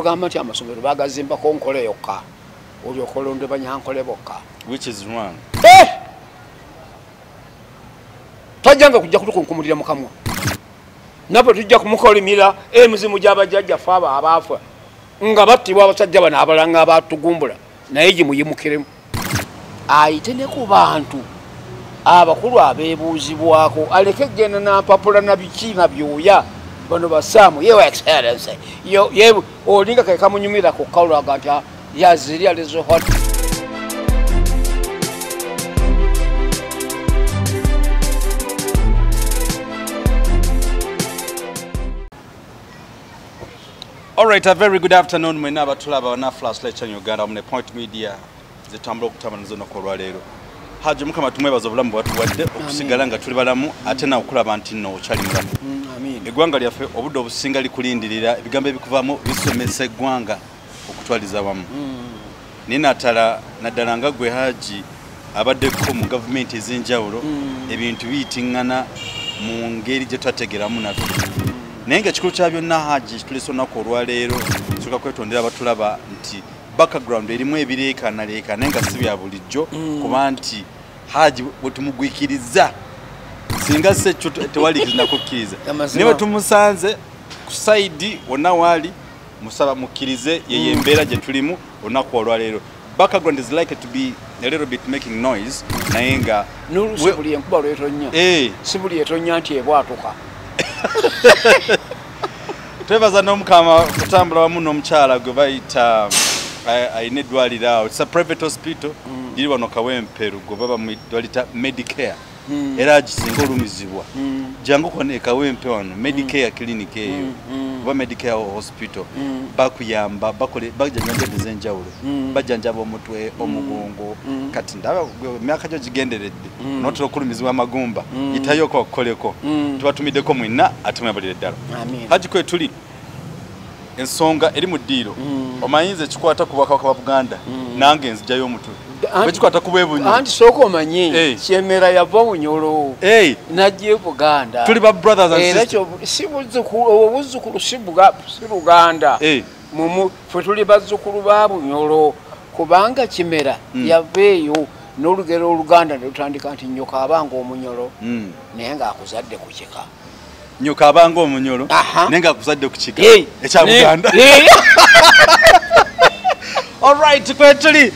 N'ogamba nti amasomero bagazimbako nkole yokka, olyoka olonde Banyankole bokka. Which is wrong. Tajjanga kujja kutukunkumulira mu kamwa. Naffe tujja kumukolimira emizimu gy'abajjajjaffe abo abaafa nga battibwa abasajja bano abalanga abatugumbula, naye gimuyimukiremu. Ayite ne ku bantu abakulu abeebuuzibwako, aleke genda n'ampapula na biki na byoya. Bano basaamu yewa excellence ye olinga ke kamunyumira ku kawulaga nti yaziri alizo hot. All right, a very good afternoon. Mwena abatulaba wana Flash Lecture Uganda mune Point Media zitambula okutambula nazo nako olwaleero. Haji Mukama tumwebaza obulamu bwatuwadde okusigala nga tuli balamu ate na okulaba nti nno okyali mulamu. Eggwanga lyaffe obudde obusinga likulindirira ebigambo ebikuvaamu bisomesa eggwanga okutwaliza wamu. Naye naddala nga ggwe Haji abaddeko mu gavumenti ez'enjawulo, ebintu biyitiŋŋana mu ngeri gye tutategeeramu naffe. Naye nga ekikulu kya byonna Haji kitulese olunaku olwaleero, tusooka kwetondera abatulaba nti background erimu ebireekaanaleekaana naye nga si bya bulijjo, kuba nti Haji bwe tumugwikiriza singa si ekyo tewali kukkiriza. Naye bwe tumusanze ku sayidi wonna waali, musaba mukkirize yeyo embeera gye tulimu olunaku olwaleero. Background is likely to be a little bit making noise, naye nga n'oluusi buli enkuba lw'etonnya, si buli etonya nti ebwatuka. Twebaza n'Omukama kutambula wamu n'omukyala gwe bayita ayina eddwaliro awo. It's a private hospital liri wano Kawempe gwe baba balita Medicare. Era gisinga olumizibwa jangu kone e Kawempe wano Medicare clinic eyo oba Medicare hospital, bakuyamba bakole bajjanjaba ez'enjawulo, bajjanjaba omutwe, omugongo. Kati ndaba emyaka gyo gigenderedde n'otera okulumizibwa amagumba, yitayoko okukoleko. Tubatumiddeko mwenna ate mwebalire ddala. Haji kwe tuli ensonga eri mu ddiiro, omanyiza ekikwata ku Bwakabaka bwa Buganda, nange nzijayo omutwe bwekikwata ku bw'Ebunyoro. Anti sooka omanye Kyemera yava Bunyoro n'ajja e Buganda. Tuli ba brothers and sisters. Si obuzzukulu si Buganda, ffe tuli bazzukulu ba Bunyoro, kubanga Kimera yava eyo n'olugero Oluganda ne lutandika nti nnyoko abanga omunyoro naye ng'akuzadde ku kika. Nnyoko abanga omunyoro naye ng'akuzadde ku kika ekya Buganda. All right, kwetuli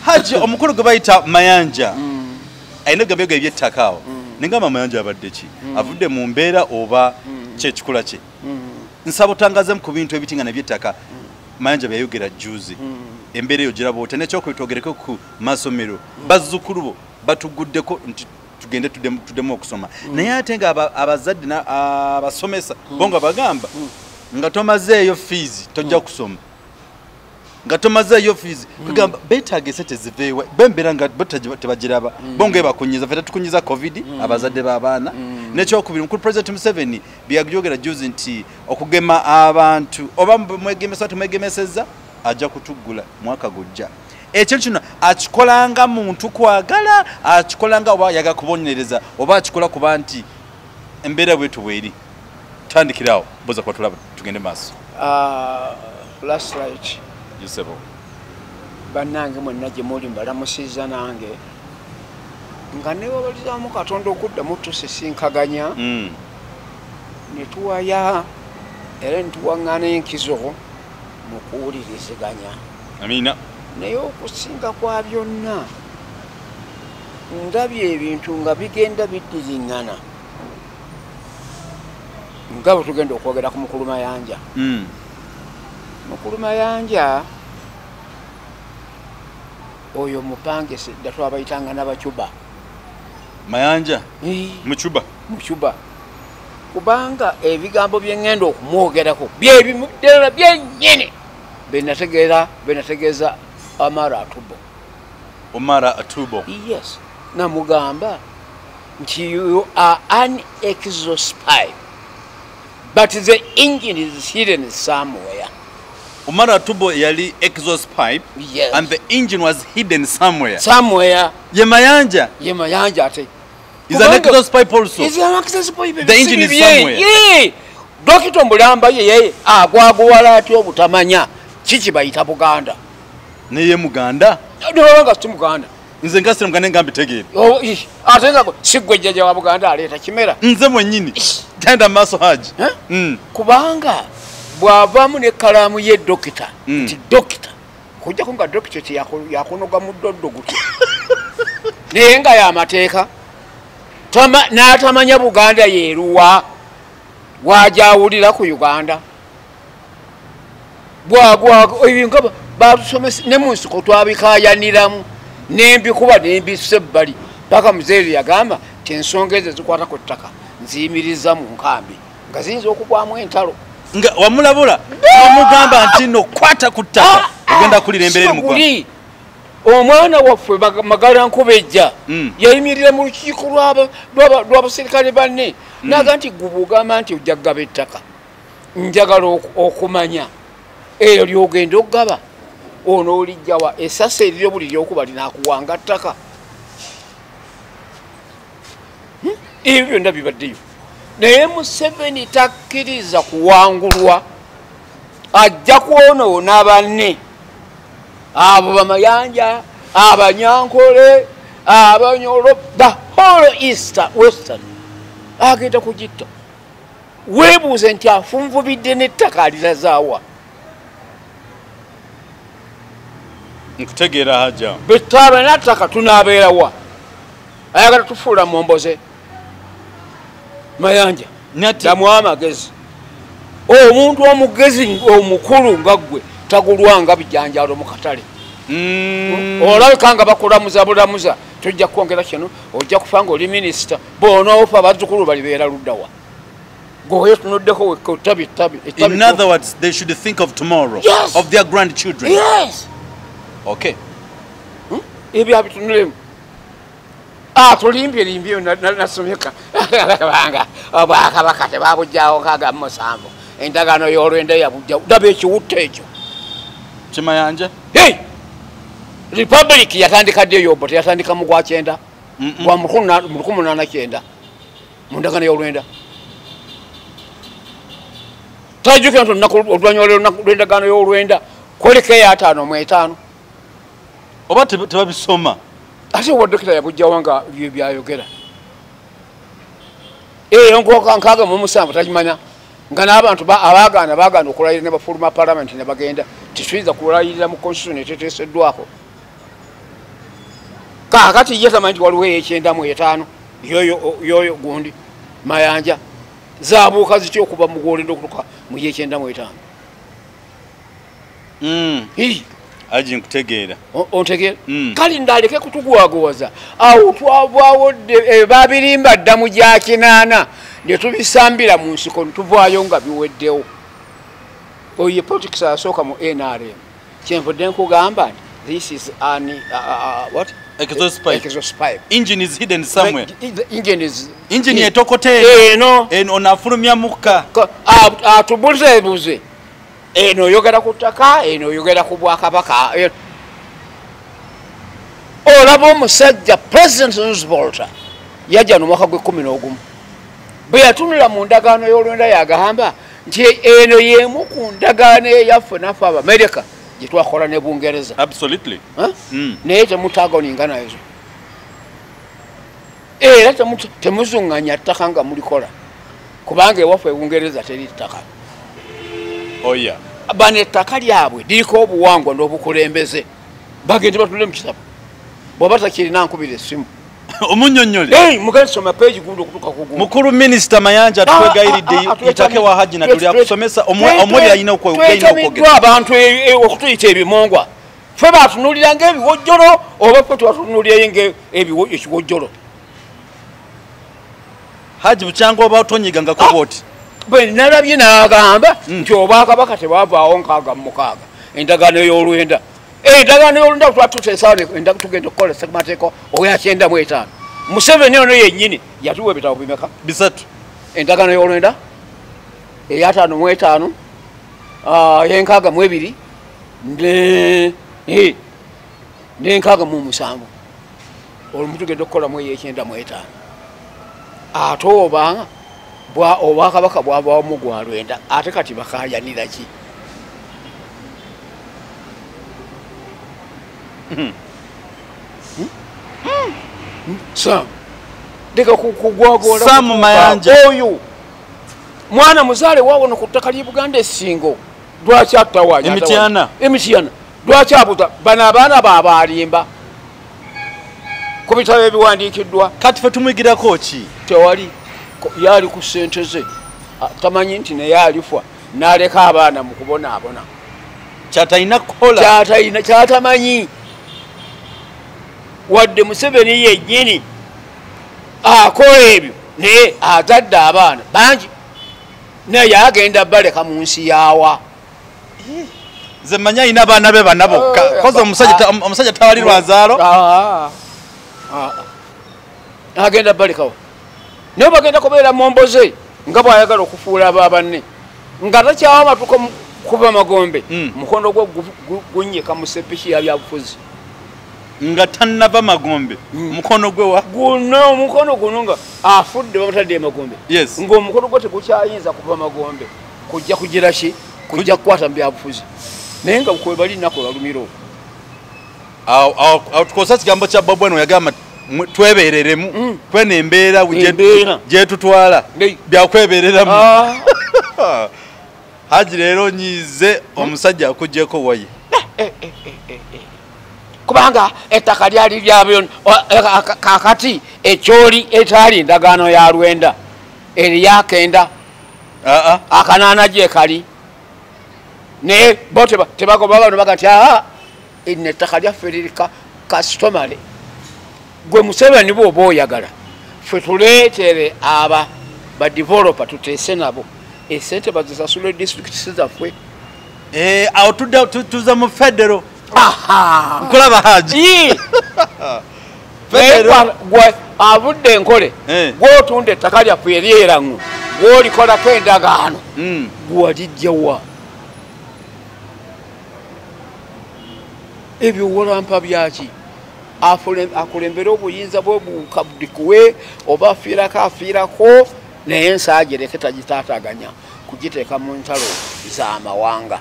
Haji omukulu gwe bayita Mayanja alina ebigambo eby'ettaka awo. Nengamba Mayanja abadde ki? Avudde mu mbeera oba kyekikula kye? Nsaba otangazeemu ku bintu ebitingana eby'ettaka Mayanja byayogera jjuuzi. Embeera eyo giraba otya? N'ekyokubiri twogereko ku masomero. Bazzukulu bo batuguddeko nti tugende tuddemu okusoma. Naye ate nga abazadde abasomesa bo nga bagamba nga tomazeeyo fees tojja kusoma. Nga tomazeeyo fees kugamba beetaaga esente ziveewa bembeera nga bo tebagiraba bo nga bakunyiza ffe tetukunyiza COVID abazadde b'abaana. N'ekyokubiri mukulu President Museveni byayogera jjuuzi nti okugema abantu oba mwegemesa temwegemesezza ajja kutuggula mwaka gujja. Ekyo kino akikolanga muntu kwagala, akikolanga oba yaga kubonereza oba akikola kuba nti embeera bwetu bweri. Tandikirawo boza kwa tulaba tugende maaso. Last right. Yusebo. Bannange mwenna gye muli mbalamusizza nange nga neebalizaamu Katonda okuddamu tusisinkaganya ne tuwaya era ne tuwaŋŋaana enkizo mu kuwuliriziganya. Amiina. Naye okusinga kwa byonna ndabye ebintu nga bigenda biddiriŋŋana nga bwe tugenda okwogera ku Mukulu Mayanja. Mukulu Mayanja oyo mupangise dda twabayitanga n'Abacuba. Mayanja Mucuba. Mucuba, kubanga ebigambo bye ŋŋenda okumwogerako byebimu ddala byennyini benategeeza Omara Atubo. Omara Atubo. Yes. Namugamba nti you are an exhaust pipe, but the engine is hidden somewhere. Omara Atubo yali exhaust pipe. Yes. And the engine was hidden somewhere. Somewhere. Ye Mayanja. Ye Mayanja ate. Is an exhaust pipe also. Is an exhaust pipe. The engine is somewhere. Yeah. Dokita Mbulamba yeye agwaguwala atya obutamanya kiki bayita Buganda? Neye Muganda? Nga si Muganda. Nze nga si Muganda nga mbitegeera. Ate nga si ggwe jjajja wa Buganda aleeta kimera. Nze mwennyini. Genda mu maaso Haji. Kubanga bw'avaamu n'ekkalaamu ye dokita nti dokita kujjako nga dokita yakunoga mu ddoddo gutyo naye nga y'amateeka n'atamanya Buganda yeeruwa wajawulira ku Uganda. Bwagwa batusomesa ne mu nsiko twabikaayaniramu n'embikuba n'embisa ebbali paka muzeeyi yagamba nti ensonga ezo zikwata ku ttaka nziyimiriza mu nkambi nga ziyinza okugwamu entalo. Nga wamulabula wamugamba nti no kwata ku ttaka ogenda kulira embeera eri mu ggwanga. Omwana waffe Magala Nkubejja yayimirira mu lukiiko lw'abaserikale banne n'agamba nti gwe bw'ogamba nti ojja kugaba ettaka njagala okumanya eyo ly'ogenda okugaba onoolijjawa essasi eriryo buli lyokuba linaakuwanga ttaka. Ebyo byonna bibaddeyo naye Museveni takkiriza kuwangulwa, ajja kwonoona banne abo Bamayanja, Abanyankole, Abanyoro, the whole Eastern Western agenda kugitta. Weebuuze nti afunvubidde n'ettaka alirazaawa. Nkutegeera Hajja. Bwe n'attaka tunaabeerawa? Ayagala tufuula momboze. Mayanja ddamu amagezi. Omuntu omugezi omukulu nga ggwe tagulwanga bijanjaalo mu katale. Olabika nga bakulamuza bulamuza tojja kwongera kino, ojja kufa nga oli minisita, bw'onoofa bazzukulu balibeera luddawa. Gwe otunuddeko wekka ottabi ettabi. In other words, they should think of tomorrow, yes, of their grandchildren. Yes. Okay. Ebyo abitunulemu. Atulimbye limbye nasomeka kubanga obwakabaka tebabugyawo 67 endagaano y'olwenda yabugyawo. Ddaba ekiwutta ekyo Kimayanja. Hey! Republic yatandika ddi eyo? Teyatandika mu gwa kyenda gwa 1890 mu ndagaano y'olwenda. Tajjukira nti olunaku oluvannyuma lw'endagaano y'olwenda kuliko eya 55. Oba tebabisoma. Ate owa dokita yabugyawo nga byayogera. Eyo 67 tagimanya nga n'abantu abaagaana baagaana okulayirira ne bafuluma palamenti ne bagenda tetuyinza kulayirira mu constitution eteteeseddwako. Kaakati ye tamanyi nti waliwo ey'95 yoyo gundi Mayanja zaabuuka zitya okuva mu gwolenda okutuuka mu y'95. Haji nkutegeera. Ontegeera? Kale ndaleke kutugwagowaza awo twavaawo babirimba dda mu gya 80 ne tubisambira mu nsiko ne tuvaayo nga biweddewo. Oyo ye politics asooka mu NRM. Kyenvudde nkugamba nti this is an what? Exhaust pipe. Exhaust pipe. Engine is hidden somewhere. The engine is engine yetokotera. Eno eno onafulumya mukka. Atubuze buze. Eno oyogera ku ttaka, eno oyogera ku bwakabaka. Olaba omusajja President Roosevelt yajja n'omwaka gwe 11 bwe yatunula mu ndagaano y'olwenda yagamba nti eno y'emu ku ndagaano eyaffe naffe Abamerika gye twakola ne Bungereza. Absolutely. Naye temutagoninga nazo era temuzuŋŋanya ttaka nga mulikola kubanga ewaffe e Bungereza teri ttaka. Oh yeah. Bano ettaka lyabwe liriko obuwangwa n'obukulembeze bagende batunule mu kitabo. Bw'oba takirina nkubira essimu. Omunnyonnyole. Mugende soma page gundi okutuuka ku gundi. Mukulu Minisita Mayanja atwegayiridde yitake wa Haji Nadduli akusomesa omuli alina okwogera. Abantu okutuyita ebimongwa. Ffe batunuulira ng'ebiwojjolo oba ffe twatunuulirayo ng'ekiwojjolo. Haji bukyanga oba otonyigangako bw'oti. Bwe nalabye n'agamba nti obwakabaka tebwavaawo 66 endagaano y'olwenda. Endagaano y'olwenda twatuteesa tugenda okukola ssemateeka oya 95. Museveni ono yennyini yatuwa ebitabo bimeka? 3. Endagaano y'olwenda eya 55, ey'e62 ne 67. Olwo tugenda okukolamu ey'e95. Ate oba Obwakabaka bwavaamu gwa lwenda, ate kati bakaayanira ki? Sam, leka kugwagoola. Sam Mayanja. Oyo mwana muzaale wawono ku ttaka ly'e Buganda essingo. Lwaki attawaanya? Emityana. Emityana. Lwaki abuza bano abaana baabaalimba ku bitabo ebiwandiikiddwa? Kati ffe tumwigirako ki? Tewali. Yali ku ssente ze, tamanyi nti naye alifa n'aleka abaana mu kubonaabona. Kyatalina kukola. Kyatalina, kyatamanyi. Wadde Museveni yennyini akola ebyo, naye azadde abaana bangi, naye agenda baleka mu nsi yaawa. Nze mmanyi alina abaana be bana bokka. Koza omusajja tawalirwa nzaalo. Agenda balekawo. Naye bagenda kubeera momboze nga bw'ayagala okufuula aba banne, nga takyawa amatuko kuva magombe. Mukono gwe gunyika mu ssepiki ya byabufuzi. Nga tannava magombe, mukono gwe wa? Guno omukono guno nga afudde bamutadde emagombe. Yes. Ng'omukono gwe tegukyayinza kuva magombe kujja kugira ki? Kujja kukwata mu byabufuzi. Naye nga kwe bali nnaku balumira okwo. Awo tukozesa kigambo kya Bobi Wine yagamba twebereremu, kwene embeera gyetutwala byakwebereramu. Haji leero nyize omusajja akuggyeko waye. Kubanga ettaka lyali lyabyo kakati ekyoli etaali endagaano ya lwenda eriyakenda akanaana gye kali, naye bo tebagoba bano baga nti eno ettaka lyaffe liri kastomale. Gwe Museveni bw'oba oyagala ffe tuleetere aba badevelopa tuteese nabo esente bazisasule disitulikiti zaffe. Awo tuza mu federo. Nkulaba Haji. Gwe avudde enkole gw'otunda ettaka lyaffe eryerango gw'olikolako endagaano gwewalijjawa? Ebyo walampa byaki? Akulembere obuyinza bwe bukabudikuwe oba afiirako afiirako, naye ensaagireke tagitaataaganya kugiteeka mu ntalo z'amawanga.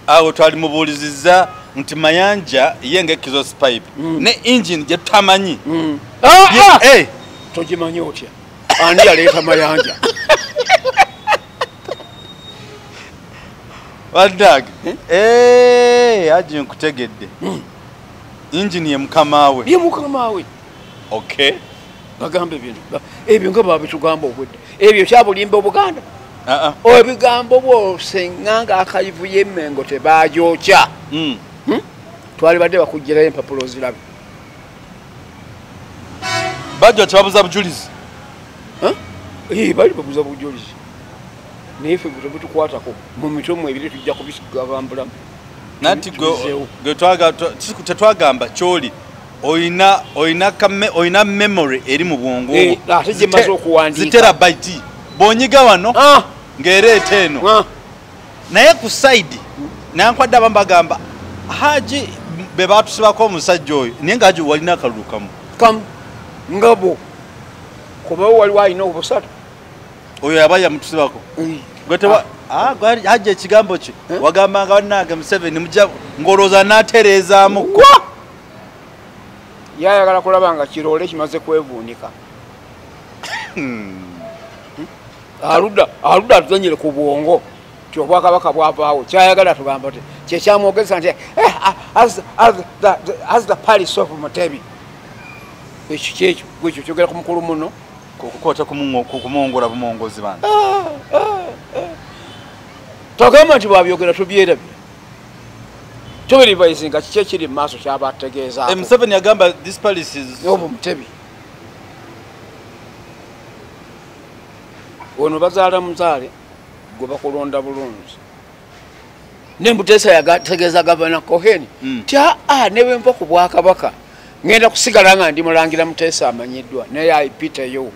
Awo twali mubuulizizza nti Mayanja ye nga exhaust pipe ne engine gye tutamanyi. Togimanyi otya? Ani yaleeta Mayanja? Wadag. Haji nkutegedde. Engine ye mukama we. Ye mukama we. Okay. Bagambe ebintu. Ebyo nga babitugamba obwedda. Ebyo kyabulimba Obuganda. Ebigambo bwose nganga akayivu y'emmengo tebagyokya. Twali badde bakuggyirayo empapula ozirabe. Bajja babuza bujulizi. Bali babuza bujulizi. Naye ffe tebutukwatako mu mitwe mu ebiri tujja kubigabambulamu. Nanti gwe tetwagamba kyoli oyina memory eri mu bwongo obwo. Ate gye mmaze okuwandiika. Ziterabyte. Bw'onyiga wano ng'ereeta eno. Naye ku side nankwadde abamu bagamba Haji be baatusibako omusajja oyo, naye nga Haji walina akalulu kamu. Kamu nga bo kuba waliwo alina obusatu. Oyo yaba yamutusibako. Haji ekigambo kye wagambanga bannange Museveni mujja ng'olowooza n'atereezaamu. Yayagala kulaba nga kiroole kimaze kwevuunika. Aludda atuzannyire ku bwongo nti obwakabaka bwavaawo. Kyayagala tugamba nti kyekyamwogeza nti as the palace of Mutebi. Ekyo kyekyo gwekyo kyogera ku mukulu muno. Kukwata kumwongola bumongozi bana. Togamba nti bwabyogera tubyerabira. Tubirivayizinga kiki ekiri mu maaso kyabategeezaako. Museveni yagamba this palace is obu Mutebi. Ono bazaala muzaale gwe bakulonda bulungi. Ne Mutesa yategeeza Gavana Cohen nti ne bwe nva ku bwakabaka ngenda kusigala nga ndi mulangira Mutesa amanyiddwa, naye ayipiteyo.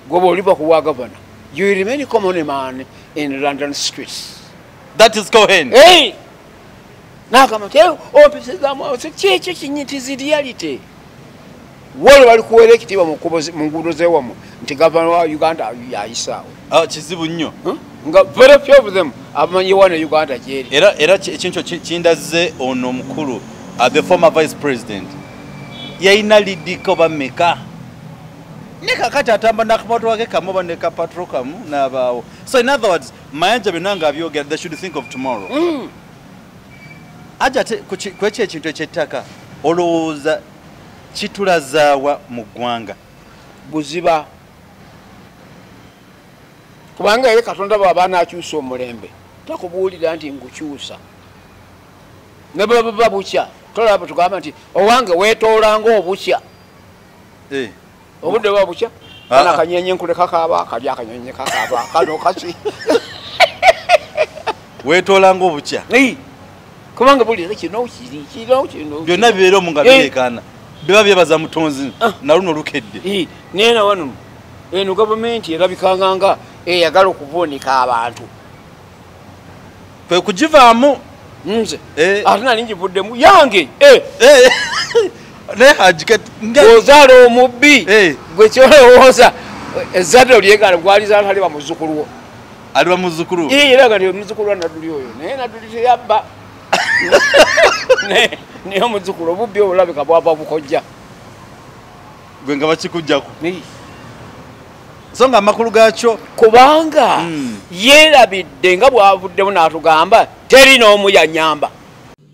Gwe bw'oliva ku bwa gavana, you will remain common man in London streets. That is Cohen. Hey! N'agamba nti ompisizaamu kyekyo kinyitizi reality. Wolo bali kuweera ekitiibwa mu nguudo z'ewammwe nti gavana wa Uganda yayisaawo. Kizibu nnyo. Nga very few of them abamanyi wano Uganda gyeri. Era ekintu kindaze ono omukulu, the former vice president yalina lidiko bameka ne kakati atamba n'akamotoka ke kamu oba ne kapatro kamu n'abaawo. So in other words, Mayanja byonna nga abyogera, they should think of tomorrow. Aja ate ku ekyo ekintu ekyettaka olowooza kitulazaawa mu ggwanga? Buziba. Kubanga era Katonda bw'aba anaakyusa omulembe takubuulira nti ngukyusa. Ne bwe buba bukya tolaba tugamba nti owange weetoolanga obukya. Obudde buba bukya kana akanyenye nkuleka kaaba kali akanyenye kakaaba kano kasi weetoolanga obukya. Kubanga buli kino kiri kino kino byonna bibeera omu nga bireekaana biba byebaza mutonzi na luno lukedde. Naye na wano eno gavumenti erabikanga nga eyagala okuvuunika abantu kwe kugivaamu. Nze ate nali ngivuddemu yange. Naye Haji ozaala omubbi gwe kyolowooza ezzadde olyegala gwalizaala taliba muzzukulu wo. Aliba muzzukulu wo? Era nga muzzukulu wa Nadduli oyo naye Nadduli teyabba. Naye omuzzukulu obubbi obulabika bwava bukojja gwe nga bakikuggyako. So nga amakulu gaakyo kubanga yeerabidde nga bw'avuddemu n'atugamba teri n'omu yanyamba.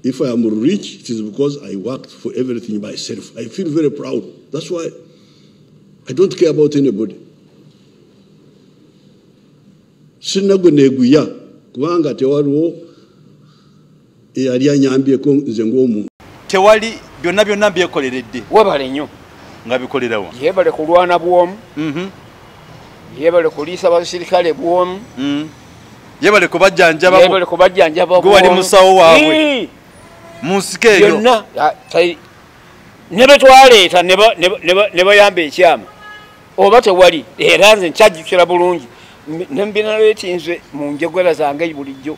If I am rich, it is because I worked for everything myself. I feel very proud. That's why I don't care about anybody. Sirina gwe neeguya kubanga tewaliwo eyali anyambyeko nze ng'omuntu. Tewali byonna byonna mbyekoleredde. Webale nnyo. Nga bikolerawa. Yebale kulwana bwomu. Yebale kuliisa abasirikale bwomu. Yebale kubajjanjaba. Yebale kubajjanjaba. Gwe wali musawo waabwe. Mu nsiko eyo. Byonna ne be twaleeta ne bayamba ekyama oba tewali era nze nkyajjukira bulungi ne mbinaleetinze mu njogera zange bulijjo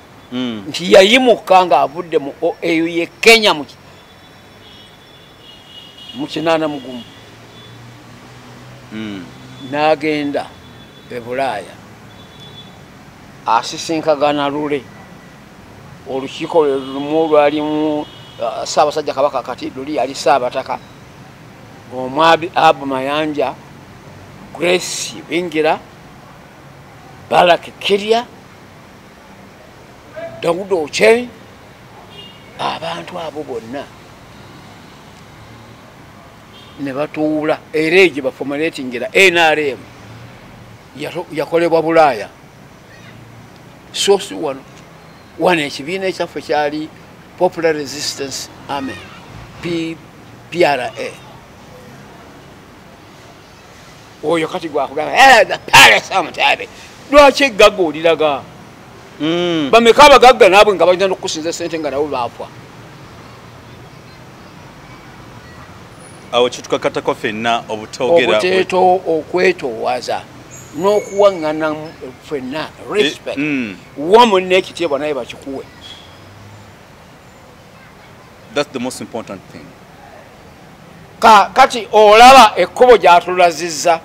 nti yayimuka ng'avudde mu eyo ye Kenya mu 81 n'agenda e Bulaaya asisinkagana Lule olukiiko lwe lumu olwalimu Ssaabasajja Kabaka kati luli yali Ssaabataka omwabi Abu Mayanja, Grace Bingira, Balak Kirya, Dawuda Ocheng, abantu abo bonna ne batuula era egyo baformulatingira NRM yakolebwa Bulaaya. So si wano wano ekibiina ekyaffe kyali Popular Resistance Army PRA. Oyo kati gwakugamba the Palace Omutabe lwaki eggagga oliraga? Bameka abagagga naabwe nga balina n'okukusinza ssente nga nabo baafa. Awo kitukakatako ffenna obutogera okwetoowaza n'okuwaŋŋana ffenna respect wamu n'ekitiibwa naye bakikuwe. That's the most important thing. Kati olaba ekkubo gy'atulazizza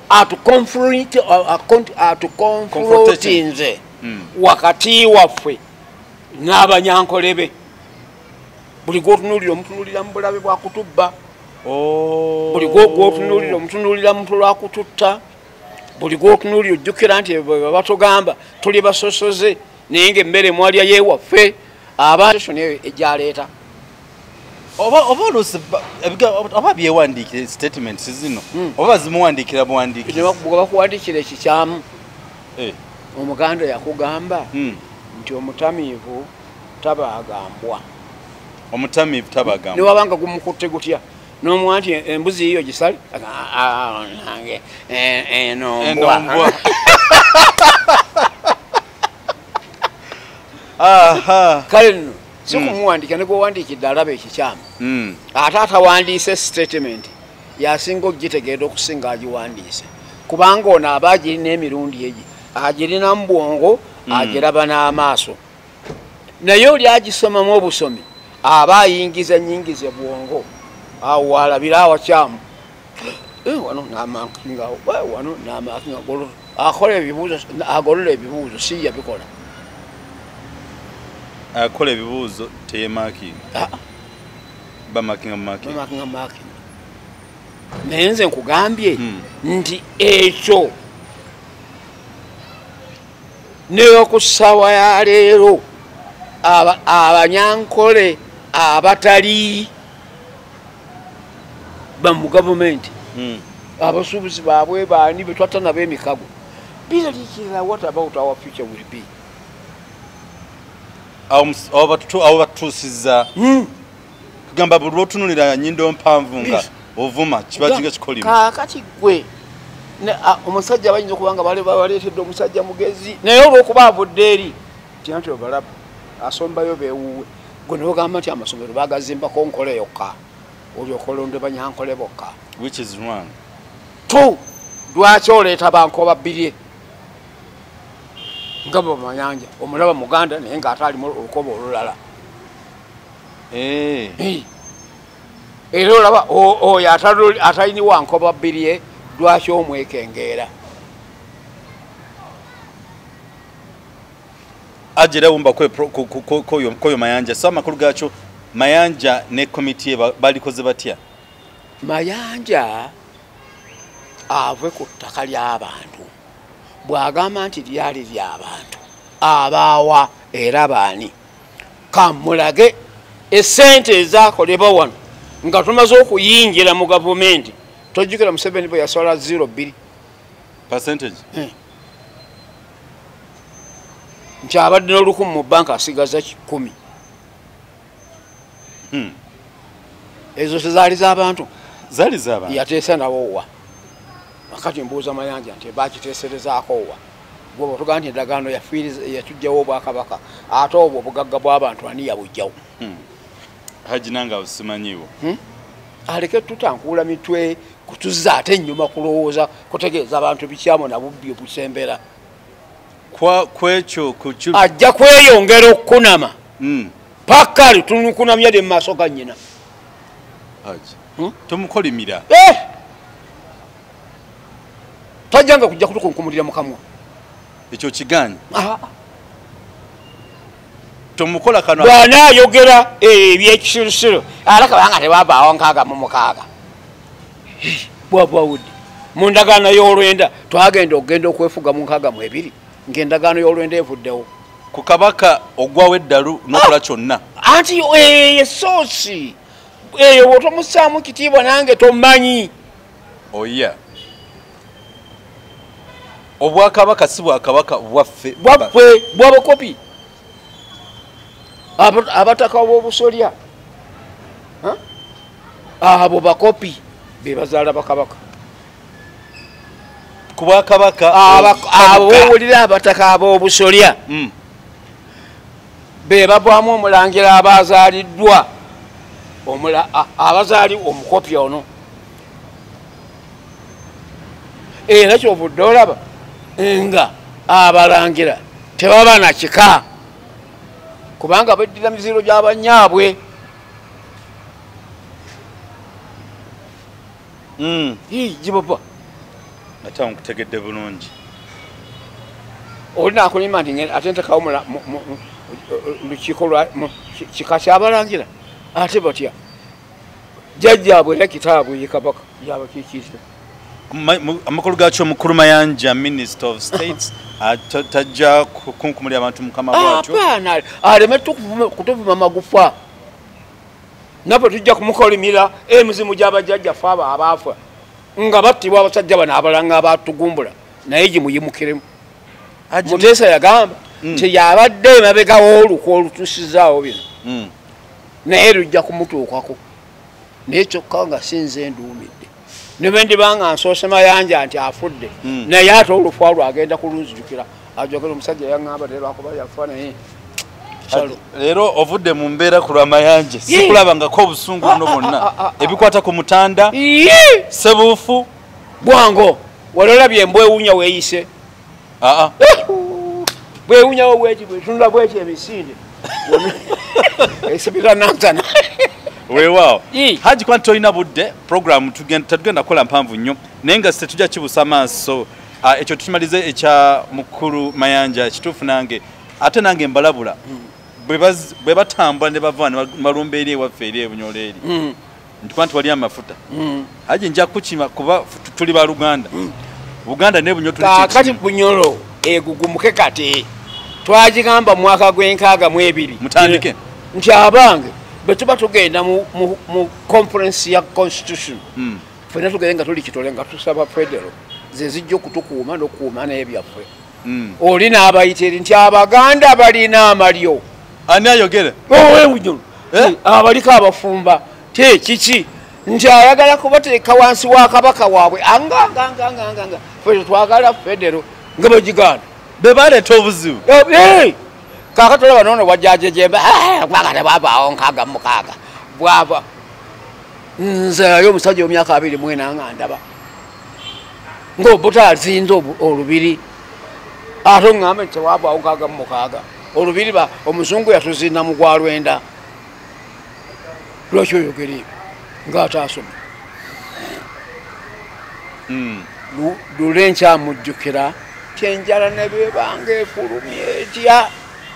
atukonfrontinze wakati waffe n'abanyankole be. Buli gw'otunuulira omutunuulira mu bulabe bwa kutubba. Buli gw'otunuulira omutunuulira mu lwa kututta. Buli gw'otunuulira ojjukira nti bwe batugamba tuli basosoze naye ng'emmere mwalya yeewaffe abantu eyo egyaleeta. Oba oluusi oba byewandiikire statements zino oba bazimuwandiikira buwandiikire. Bakuwandiikira ekikyamu. Omuganda yakugamba nti omutamiivu tabaagambwa. Omutamiivu tabaagambwa. Ne wabanga gumukutte gutya n'omuwa nti embuzi yiyo gisale nange eno mbwa. Kale nno si kumuwandiika ne gwewandiikidde alaba ekikyamu. Ate atawandiise statement yasinga okugitegeera okusinga agiwandiise kubanga ono aba agirina emirundi egi agirina mu bwongo agiraba n'amaaso naye oli agisomamu obusomi aba ayingiza nnyingize bwongo awo walabira awakyamu. Wano n'amakinga, wano n'amakinga, akola ebibuuzo, agolola ebibuuzo, si yabikola. Akola ebibuuzo teyemakinga. Bamakinga makinga. Bamakinga makinga. Naye nze nkugambye nti ekyo ne ku ssaawa ya leero abanyankole abatali ba mu gavumenti abasuubuzi baabwe baani be twatta nabo emikago biraliikirira. What about our future will be? Awo batutuusizza kugamba buli lwotunulira nyindo mpanvu nga ovuma kiba kinga kikolimo. Kaakati ggwe omusajja bayinza okuba nga baleetedde omusajja mugezi, naye olw'okuba avudde eri nti obalaba asombayo beewuwe, gwe nogamba nti amasomero bagazimbako nkole yokka, olyoka olonde banyankole bokka, which is wrong. Two, lwaki oleeta bankoba bbiri nga bwe Mayanja omulaba Muganda naye ng'ate alimu olukoba olulala. Era olaba oyo atalini wankoba bbiri, lwaki omwekengeera? Ajira wumba koyo Mayanja. So amakulu gaakyo Mayanja ne komiti balikoze batya? Mayanja ave ku ttaka ly'abantu. Bw'agamba nti lyali ly'abantu, abaawa era baani? Kamulage essente ezaakolebwa wano nga tumaze okuyingira mu gavumenti. Tojjukira Museveni bwe yasola 0.2 percentage nti abadde n'olukumi mu banka asigaza 10. Ezo tezaali z'abantu, zaali z'abantu. Yateesa nabo wa? Akati mbuuza Mayanja nti bakiteeserezaako wa? Gwe bw'otugamba nti endagaano yatujjawo obwakabaka, ate obwo obugagga bw'abantu ani yabuggyawo? Haji nange awo simanyiiwo. Aleke tutankuula mitwe kutuzza ate ennyuma kulowooza kutegeeza abantu bikyamu na bubbi obusembera. Kwekyo ajja kweyongera okukunama paka litunukunamya mu maaso ga nnyina. Haji tomukolimira. Tajjanga kujja kutukunkumulira mu kamwa. Ekyo kigaanyi. Tomukola kano. Bw'anaayogera ebyekisirusiru alaka banga tebavaawo 66. Bwabwawudde mu ndagaano y'olwenda twagenda okugenda okwefuga mu 62 ng'endagaano y'olwenda evuddewo. Ku kabaka ogwawo eddalu n'okola kyonna. Anti eyo soosi eyo bw'otomussaamu kitiibwa nange tomanyi. Oya obwakabaka si bwakabaka bwaffe, bwaffe bwabakopi abataka b'obusolya abo bakopi be bazaala bakabaka. Ku bwakabaka abowulira abataka ab'obusolya be bavaamu omulangira abazaaliddwa abazaali omukopi ono. Era kyovudde olaba nga abalangira tebaba na kika, kubanga beddira miziro gy'abanyaabwe. Gibaba ate awo nkutegedde bulungi. Olina akulima nti ate ntekawo lukiiko lwa kika ky'abalangira, ate batya jjajjaabwe era kitaabwe ye kabaka yabakiikirira. Amakulu gaakyo omukulu Mayanja Minister of States tajja kukunkumulira abantu mukama bwatyo. Apaana aleme kutuvuma magufa, naffe tujja kumukolimira emizimu gy'abajjajjaffe abo abaafa nga battibwa abasajja bano abalanga abatugumbula, naye gimuyimukiremu. Muteesa yagamba nti yabadde emabega w'olukwe olutusizaawo bino, naye lujja kumutuukako. Naye kyokka nga sinze nduumidde, ne bwe ndiba nga nsoose Mayanja nti afudde, naye ate olufa lwe agenda kulunzijukira ajogera omusajja yaŋŋamba lwakuba yafa naye. Leero ovudde mu mbeera ku lwa Mayanja, sikulabangako obusungu buno bwonna ebikwata ku mutanda sebuufu bwango. Wali olabye embwa ewunya weeyise? Bwewunyawo bweki bwetunula bweki emisinde esibira Nansana Weewaawo Haji, kuba tolina budde, program tetugenda kukola mpanvu nnyo, naye nga tetujja kibusa maaso. Ekyo tukimalize ekya mukulu Mayanja. Ekituufu nange ate nange mbalabula, bwe batambula ne bava ne balumba eri ewaffe eri ebunyolo eri, ntikuba nti wali amafuta. Haji, nja kukima kuba tuli ba Luganda, Buganda ne Bunyoro tuli. Kaakati Bunyoro egugumuke. Kati twagigamba mu mwaka gw'e62. Mutandike. Nti abange bwe tuba tugenda mu conference ya constitution, ffenna tugende nga tuli kitole, nga tusaba federal ze zijja okutukuuma n'okukuuma n'ebyaffe. Oli n'abayita eri nti Abaganda balina amalyo. Ani ayogera? Owebunyoro abaliko abafumba te kiki nti ayagala kubateeka wansi wa kabaka waabwe, anganganganganga ffe twagala federal nga bwegiganda. Be baleeta obuzibu. Kaakati olaba noono wajjajejemba kubanga tebwavaawo 66 bwava. Nze naye omusajja w'emyaka 24 nga ndaba ng'obuta azinze olubiri, ate oŋŋambe nti tewavaawo 66 olubiri omuzungu yatuzinda mu gwa 90. Lwaki oyogera ebyo ng'ataasoma? Lule nkyamujjukira kyenjala ne bwebanga efulumya etya,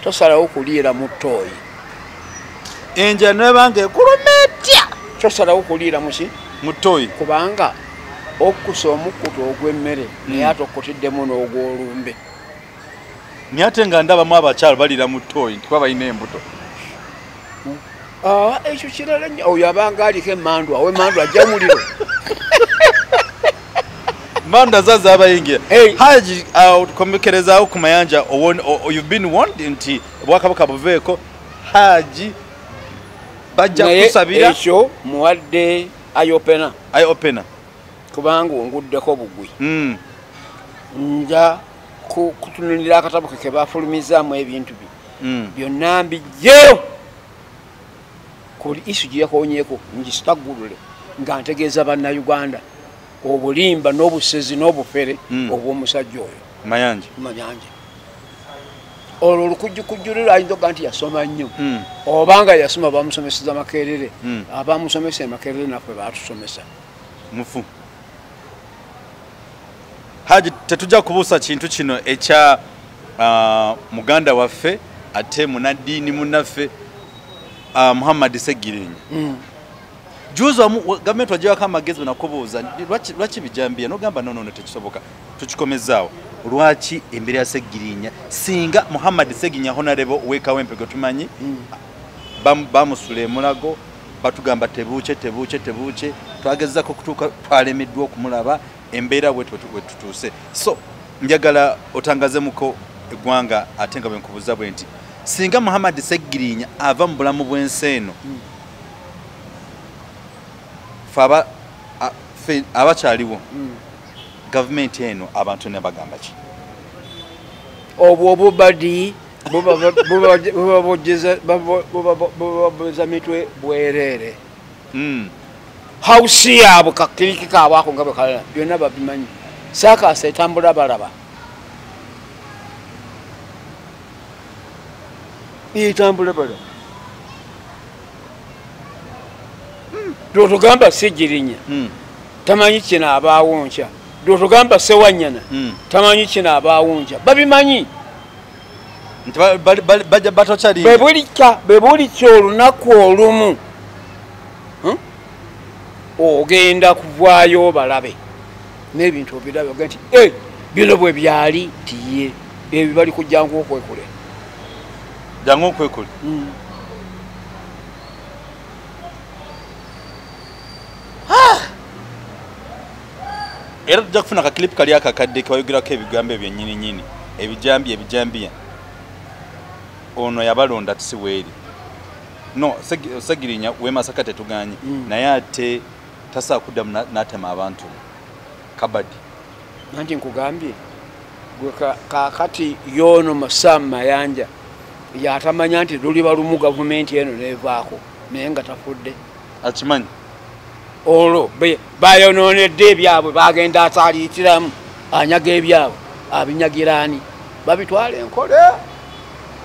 tosalawo kuliira mu ttooyi. Enjala nebanga ekuluma etya, tosalawo kuliira muki? Mu ttooyi. Kubanga okkusa omukkuto ogw'emmere, naye ate okkutiddemu n'ogw'olumbe. Naye ate nga ndabamu abakyalo baliira mu ttooyi nti kuba balina embuto. Ekyo kirala nnyo. Oyo abanga aliko emmandu, awo emmandu ajja muliro. Manda zaza abayingira. Haji, tukomekerezaawo ku Mayanja. You've been warned nti obwakabaka buveeko. Haji, bajja kusabira. Ekyo muwadde eye opener. Eye opener. Kubanga onguddeko bugwi. Nja kutunulira akatabo ke bafulumizaamu ebintu bye byonna, mbijjeyo ku buli issue gye yakonyeeko, ngisitaggulule nga ntegeeza Bannayuganda obulimba n'obusezi n'obufere obw'omusajja oyo. Mayanja. Mayanja. Olwo olukujjukujjuliro ayinza okuga nti yasoma nnyo, obanga yasoma bamusomeseza Makerere. Abamusomesa e Makerere naffe batusomesa. Mufu Haji, tetujja kubuusa kintu kino ekya muganda waffe ate munaddiini munnaffe, Muhammad Segirinya. Juzi gavumenti wagewako amagezi nakubuuza lwaki bijambiya, nogamba nonono tekisoboka, tukikomezaawo. Lwaki embeera ya Segirinya, singa Muhammad Segirinya honorable wekawempe gwe tumanyi, bamusula emulago, batugamba tebuukye tebuukye tebuukye, twagezako okutuuka twalemeddwa okumulaba, embeera wetutuuse. So njagala otangazemuko eggwanga, ate nga bwenkubuuza bwe nti singa Muhammad Segirinya ava mu bulamu bw'ensi eno, fe abakyaliwo, gavumenti eno abantu ne bagamba ki? Obwo obubadi bubabuza mitwe bwereere. Hausi yaabwe kakiriki kaabwe ako nga bwe kalala byonna babimanyi. Saakaasa etambula balaba, etambula balaba. Lwotugamba Sigirinya tamanyi kino abaawo nkya, lwotugamba Sewanyana tamanyi kino abaawo nkya, babimanyi. Nti bajja batokyali. Bwe bulikya olunaku olumu ogenda kuvaayo balabe n'ebintu obirabe, oga nti bino bwe byali tiye ebyo bali kujjangu okwekule. Jangu okwekule. Era tujja kufuna akakilipu kali akakadde kebayogerako ebigambo ebyo nnyini nnyini, ebijambiya ebijambiya. Ono yabalonda tisiweeri no Segirinya w'e Masaka tetuganye, naye ate tasobola kuddamu n'atema abantu kabadi. Nanti nkugambye gwe kaakati yoono Masamu Mayanja yatamanya nti luliba lumu gavumenti eno nevaako naye nga tafudde. Akimanyi. Olwo bayonoonedde ebyabwe, bagenda ataliitiramu anyaga ebyabwe, abinyagiraani babitwala enkole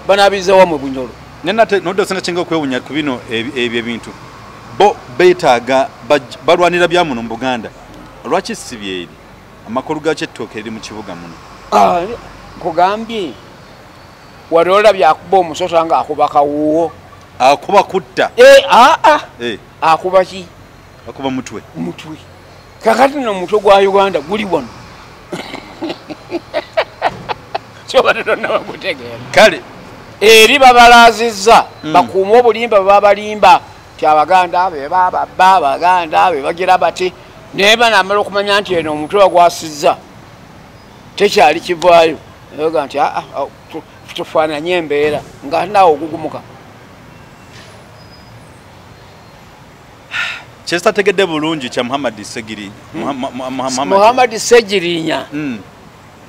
banabizewa mu Bunyolo. Naye nate nodde osinga kinga okwewunya ku bino ebyo ebintu Bo beetaaga balwanira bya muno mu Buganda. Lwaki si byeri? Amakulu gakyo ettooke eriri mu kibuga muno. Nkugambye wali olabye akuba omusota ng'akuba kawuwo. Akuba kutta. Akuba ki? Akuba mutwe. Mutwe. Kakati nno omutwe gwa Uganda guli wano. Kyobadde tonnaba kutegeera. Kale eri babalaazizza bakuume obulimba bwe babalimba nti Abaganda be bababba, Abaganda be bagira bati, naye banaamala okumanya nti eno omutwe bagwasizza tekyali kivaayo. Nayoga nti tufaananye embeera nga naawe ogugumuka. Kyesitategedde bulungi kya Muhammad Ssegirinya. Muhammad Ssegirinya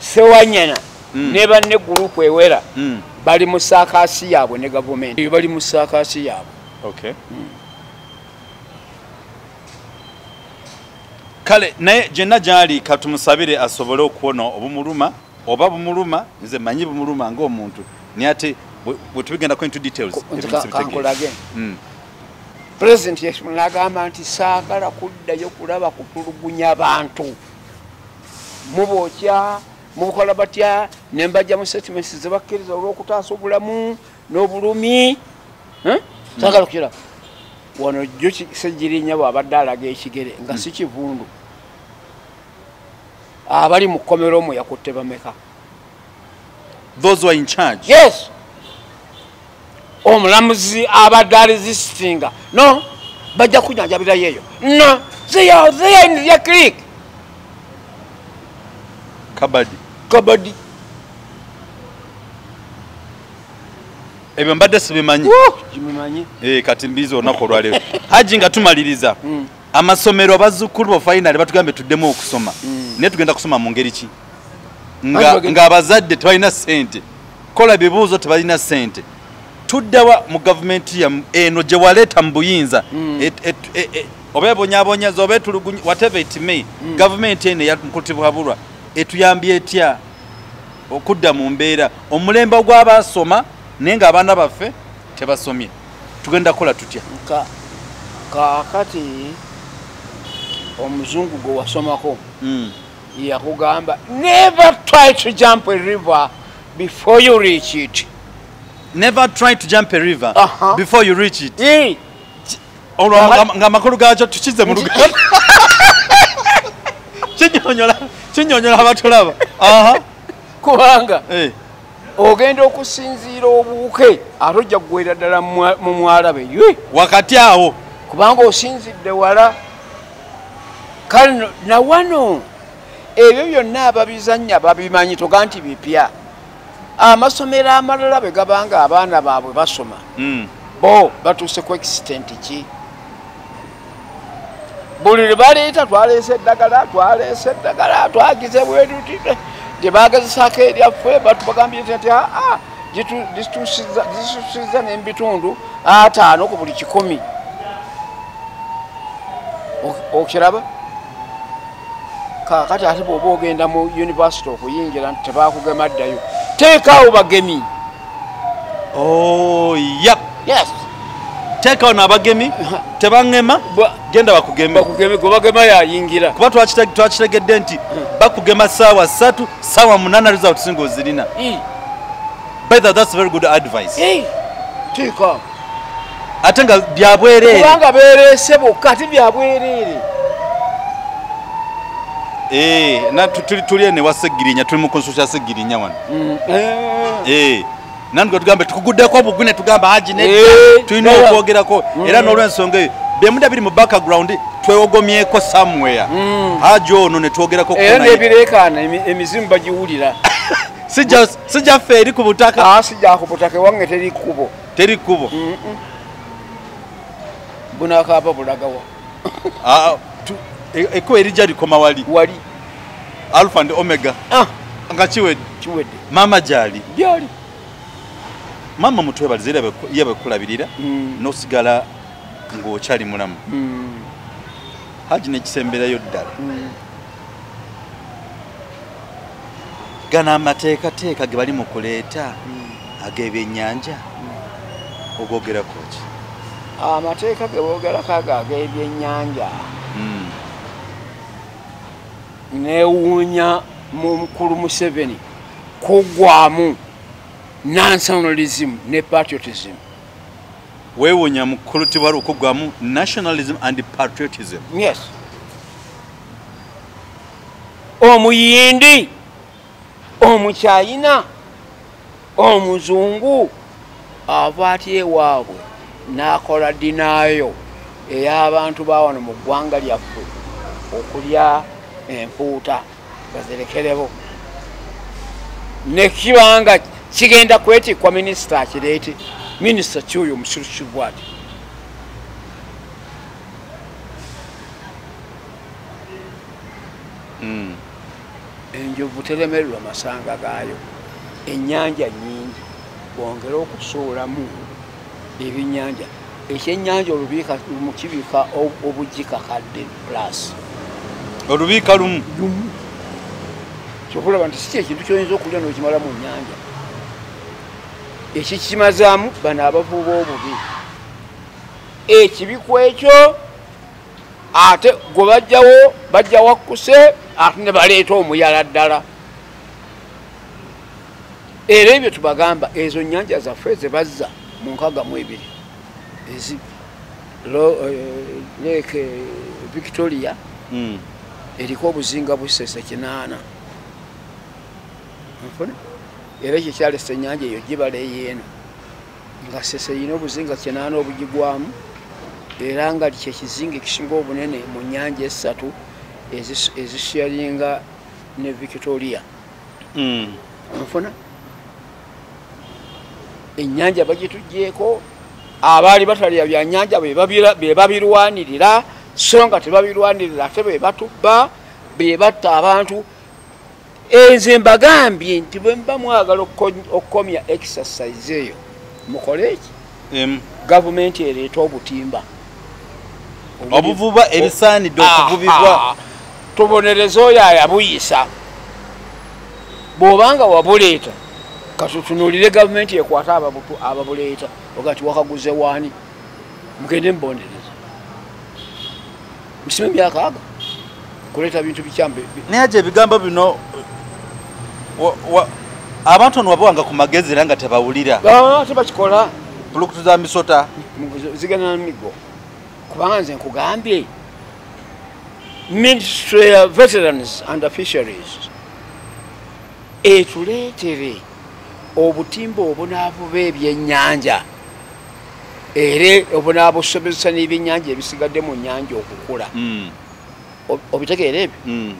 Ssewanyana ne banne gurupu ewera bali mu saakaasi yaabwe ne gavumenti. Bali mu saakaasi yaabwe. Okay. Kale naye gyenna gyali katumusabire asobole okuwona obumuluma oba bumuluma, nze manyi bumuluma ng'omuntu, naye ate bwe tubigendako into details. Kankulage. President Yesu n'agamba nti saagala kuddayo kulaba kutulugunya bantu. Mubookya, mubukola batya, ne mbajja mu statements ze bakkiriza olw'okutaasa obulamu n'obulumi. Saagala kukiraba. Wano jjo Ssegirinya bw'abadde alaga ekigere nga si kivundu. Abali mu kkomero omwo yakutte bameka? Those who are in charge. Yes. Omulamuzi abadde aresistinga. No, bajja kujjanjabirayo eyo. No, they are there in their clique. Kabadi. Kabadi. Ebyo mbadde sibimanyi. Kibimanyi. Kati mbizi olunaku olwaleero. Haji nga tumaliriza. Amasomero abazzukulu bo finally batugambe tuddemu okusoma. Naye tugenda kusoma mu ngeri ki? Nga abazadde tebalina ssente. Kola ebibuuzo tebalina ssente. Tuddawa mu gavumenti ya eno gye waleeta mu buyinza. Oba ebonyaabonyaza oba etulugunya, whatever it may, gavumenti eno eya Mukulu etuyambye etya okudda mu mbeera omulembe ogw'abaasoma naye ng'abaana baffe tebasomye? Tugenda kukola tutya? Kaakati omuzungu gwe wasomako yakugamba never try to jump a river before you reach it. Never try to jump a river before you reach it. Olwo ng'amakulu gaakyo tukize mu Luganda. Kinyonyola abatulaba. Kubanga ogenda okusinziira obuuke ate ojja kugwera ddala mu mwalabe. Wakati awo kubanga osinzidde wala. Kale na wano ebyo byonna ababizannya babimanyi, toga nti bipya. Amasomero amalala bwe gabanga abaana baabwe basoma bo batuuse ku extent ki? Buli lwe baleeta twaleese eddagala, twaleese eddagala, twagize bwe tuti gye baagezesaako eryaffe batubagambye nti zituusizza n'ebitundu 50 ku buli 100. Okiraba? Kaakati ate bw'oba ogenda mu university okuyingira nti tebaakugema ddayo, teekaawo bagemi. Oh, yep. Yes. Teekaawo n'abagemi, tebaŋŋema, genda bakugeme. Bakugeme, gwe bagema yayingira. Kuba twakitegedde nti bakugema ssaawa 3, ssaawa 8 results ng'ozirina. By the way, that's very good advice. Teekaawo. Ate nga bya bwereere. Kubanga beereese bokka ate bya bwereere. Na tuli eno ewa Ssegirinya, tuli mu constituency ya Ssegirinya wano. Nandwe tugambe tukuguddeko obugwi ne tugamba Haji nedda, tulina okwogerako. Era n'olw'ensonga eyo byemuda biri mu background twewogomyeko somewhere. Haji ono ne twogerako era n'ebireekaana emizimu bagiwulira. Sijja ffe eri ku butaka. Sijja ku butaka, ewange teri kkubo. Teri kkubo. Bunaakaaba bulagawa. Ekkubo erijja likoma wali. Wali. Alpha and Omega. Nga kiwedde. Kiwedde. Maama gy'ali. Gy'ali. Maama mutwebalize era ye bwekulabirira n'osigala ng'okyali mulamu. Haji n'ekisemberayo ddala. Gano amateekateeka ge bali mu kuleeta ag'ebyennyanja ogoogerako ki? Amateeka ge boogerako ago ag'ebyennyanja neewuunya mu mukulu Museveni kuggwamu nationalism ne patriotism. Weewuunya mukulu Tibuhaburwa okuggwamu nationalism and patriotism. Yes. Omuyindi, omuchayina, omuzungu ava atya ewaabwe n'akola dinaayo ey'abantu ba wano mu ggwanga lyaffe okulya empuuta bazirekerebo, nekibanga kigenda kwetikkwa minisita akireete. Minisita kyoyo omusirusiru bw'ati. Enjovu teremererwa masanga gaayo, ennyanja nnyingi, bongere okusuulamu ebyennyanja. Ekyennyanja olubiika mukibika obugika kadde plus olubiika lumu lumu, kyokulaba nti si kyekintu kyoyinza okulya n'okimala mu nnyanja. Ekikimazaamu bano abavuba obubi, ekibiku ekyo ate gwe bajjawo bajja wakkuse ate ne baleeta omuyala ddala. Era ebyo tubagamba ezo nnyanja zaffe ze bazza mu 62 ezi Lake Victoria eriko obuzinga busese 8. Nfuna era ekyo kyalese ennyanja eyo gibala eyeeno nga Sese erina obuzinga 8 obugigwamu, era nga kye kizinga ekisinga obunene mu nnyanja 3 ezisharinga ne Victoria. Nfuna ennyanja bagituggyeeko, abaali batalya byannyanja be babirwanirira, so nga tebabirwanirira ate be batubba, be batta abantu. Enze mbagambye nti bwe muba mwagala okukomya exercise eyo mukole eki? Gavumenti ereeta obutimba obuvuba ebisaanidde okuvubibwa, tubonereze oyo ayabuyisa. Bw'obanga wabuleeta katutunuulire gavumenti ekwate ababuleeta, oga nti wakaguze waani, mugende mubonereze, musime emyaka aga kuleeta bintu bikyambe. Naye aje ebigambo bino abantu ono wabawanga ku magezi era nga tebawulira, tebakikola. Puluktu za misota zigenda na migo, kubanga nze nkugambye Ministry of Veterans and Fisheries etuleetere obutimba obunaabuba ebyennyanja, era obunaabusobozesa n'ebyennyanja ebisigadde mu nnyanja okukula. Obitegeera ebyo?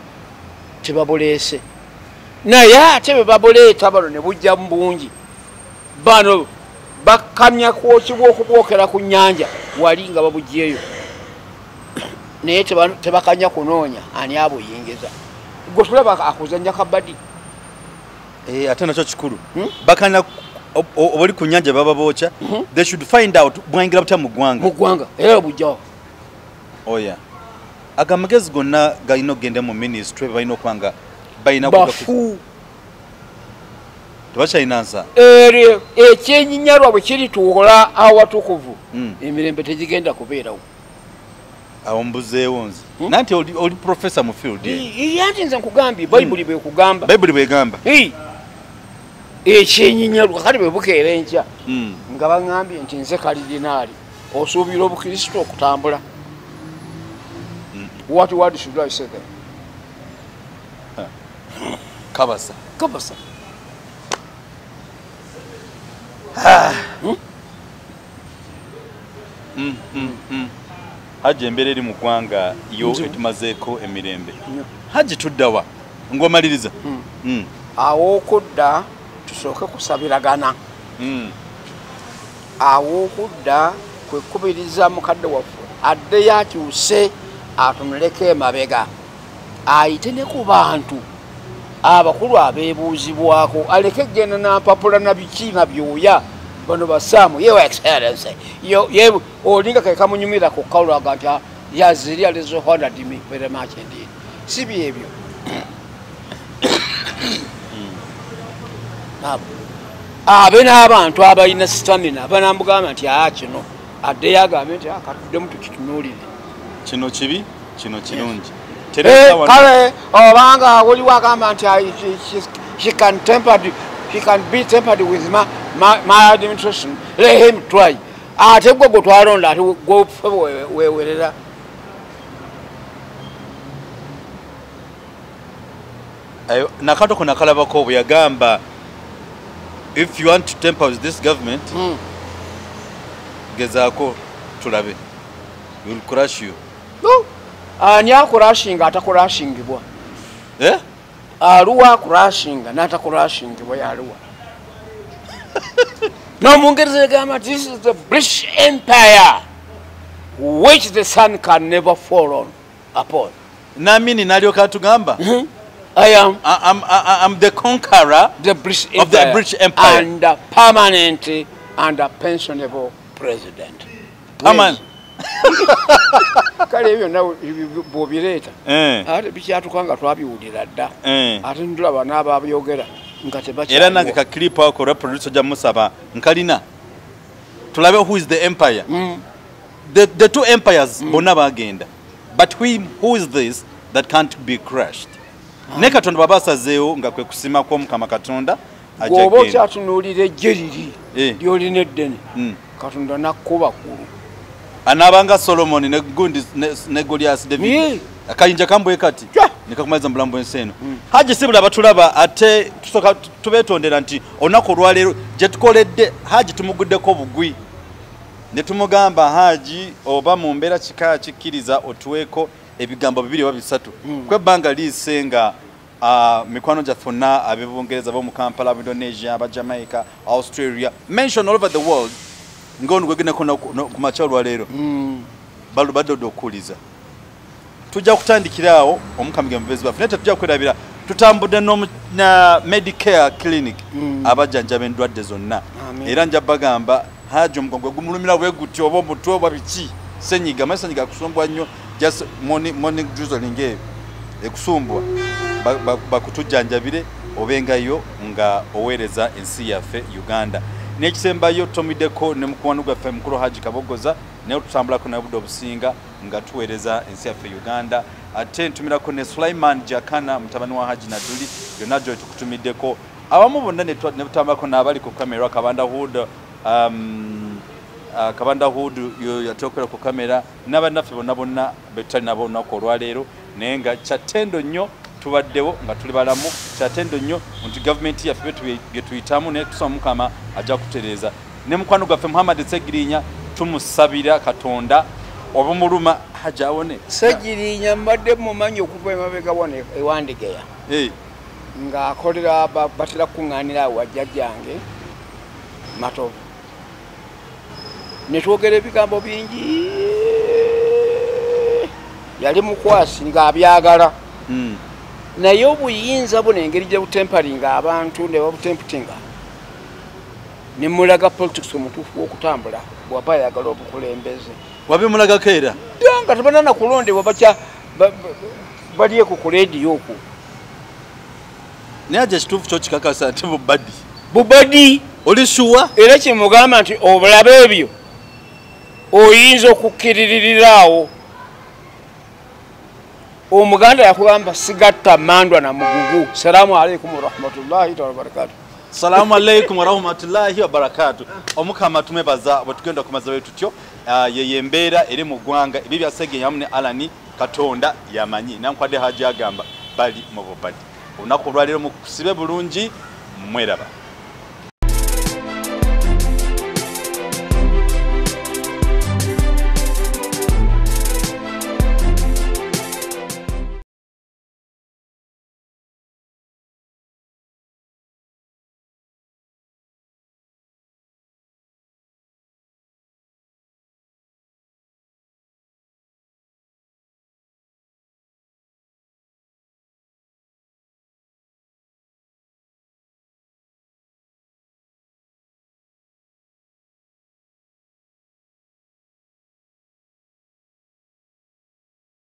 Tebabuleese, naye ate bwe babuleeta bano ne bujja mu bungi, bano bakamya kwokibwa okubwokera ku nnyanja wali nga babuggyeyo, naye tebakanya kunoonya ani abuyingiza. Gwe tulaba akuzannya kabadi. Ate nakyo kikulu, bakanya obuli ku nnyanja baba bookya, they should find out bwayingira butya mu ggwanga, mu ggwanga era bujjawo. Oya aga amagezi gonna galina okugenda mu ministry, balina okuba nga balina bafu tebakyalina nsa. Ekyenyinyalwa bwe kirituula awatukuvu, emirembe tegigenda kubeerawo. Awo mbuzeewo nze, nanti oli professor mu field. Anti nze nkugambye Bayibuli bwekugamba, Bayibuli bwegamba ekyenyinyalwa kati bwe bukeera enkya nga baŋŋambye nti nze kalidinaali, osuubira obukristo okutambula? What word should I say then? Kabasa. Kabasa. Hajji embeera eri mu ggwanga yo etumazeeko emirembe. Hajji tuddawa ng'omaliriza? Aw'okudda tusooke kusabiragana. Aw'okudda kwe kubiriza mukadde waffe addeyo akyuse atunuleko emabega, ayite ne ku bantu abakulu abeebuuzibwako, aleke genda nampapula na biki na byoya. Bano basaamu yewa excellence olinga ke kamunyumira ku kalwaga nti yaziri alizo honored me very much indeed. Si byebyo. Abe n'abantu abalina stamina banamugamba nti kino Addeyo agambe nti katuddemu tukitunuulire. Kino kibi, kino kirungi. Kale obanga waliwo agamba nti she can be tempered with my administration. Let him try. Ate gwe gwe twalonda ate gwe wewerera. Nakato kona kalabako bwe yagamba if you want to temper with this government, gezaako tulabe, we will crush you. No. Ani akurashinga atakurashingibwa. Eh? Aluwa akurashinga n'atakurashingibwa yaluwa. No, Mungereza yagamba this is the British Empire which the sun can never fall on upon. Namini nalyoka atugamba. I am. I'm the conqueror the British Empire, of the British Empire and a permanent and a pensionable president. Permanent. Kale ebyo nawe bw'obireeta ate bikyatuka nga twabiwulira dda ate ndulaba n'ababyogera nga tebakyaliwo. Era nange ka clip ako olwa producer ojja musaba nkalina tulabe who is the empire. The two empires bonna bagenda, but who is this that can't be crushed? Ne Katonda baba asazeewo nga kwe kusima kw'Omukama Katonda ajja Bw'oba genda. okyatunuulira ejje liri ly'olina eddene, Katonda n'akkuba ggulu. Anaabanga Solomon ne gundi ne Goliath David. Akayinja kambwe kati nekakumaliza mulamu bw'ensi eno. Haji Sibula batulaba ate tusooka tubeetondera nti olunaku olwaleero gye tukoledde Haji tumuguddeko bugwi ne tumugamba Haji oba mu mbeera kika kikkiriza otuweeko ebigambo bibiri oba bisatu. Kwebbanga liise nga mikwano gyaffe bonna ab'e Bungereza, ab'omu Kampala, ab'e Indonesia, aba Jamaica, Australia, mention all over the world ng'ono gwegendako ku makya olwaleero badde okuwuliza. Tujja kutandikira awo Omukama ge mubeezi baffe naye tetujja kwerabira tutambudde na Medicare Clinic abajjanjaba endwadde zonna. Era nja bagamba Haji omugongo gumulumira bwe gutyo oba omutwe oba biki senyiga manyi senyiga akusumbwa nnyo just morning drizzling eyo ekusumbwa bakutujjanjabire obengayo nga oweereza ensi yaffe Uganda. N'ekisembayo tutomiddeko ne mukwano gwaffe mukulu Haji Kabogoza naye tutambulako naye obudde obusinga nga tuweereza ensi yaffe Uganda. Ate ntumirako ne Sulaiman Jakana mutabani wa Haji Naduli yonna gyo tukutumiddeko abamu bonna ne tutambulako n'abali ku kamera Kabanda Hood Kabanda Hood yatokera ku kamera n'abannaffe bonna bonna betutali nabo olunaku olwaleero naye nga kyatendo nnyo tubaddewo nga tuli balamu kyatendo nnyo nti gavumenti yaffe bye tuyitamu naye tusaba Mukama ajja kutereeza. Ne mukwano gwaffe Muhammad Ssegirinya tumusabira Katonda obumuluma Haji awone. Ssegirinya mbadde mumanyi okuva emabega wano ewandigeya ng'akolera batera kukuŋŋaanira awo wajjajjange Matovu ne twogera ebigambo bingi. Yali mukwasi ng'abyagala naye obuyinza buno engeri gye butemparinga abantu ne babutemputinga ne mulaga politics omutuufu w'okutambula bw'aba ayagala obukulembeze. Wabimulagako era? Nga tebanana kulondebwa bakya balieko ku leediyo okwo. Naye aje ekituufu kyo kikakasa nti bubadi. Bubadi. Oli sure? Era kyemugamba nti obulabe ebyo oyinza okukkiririraawo. Omuganda yakugamba sigatta mandwa na mugugu. Salamu alaikum warahmatullahi wabarakatuh. Salamu alaikum warahmatullahi wabarakatuh. Omukama tumwebaza bwe tugenda okumaza bwe tutyo yeye embeera eri mu ggwanga ebyo bya Ssegirinya ne Alani Katonda yamanyi nankwadde Haji agamba bali mu bubadi. Olunaku olwaleero mukusibe bulungi mweraba.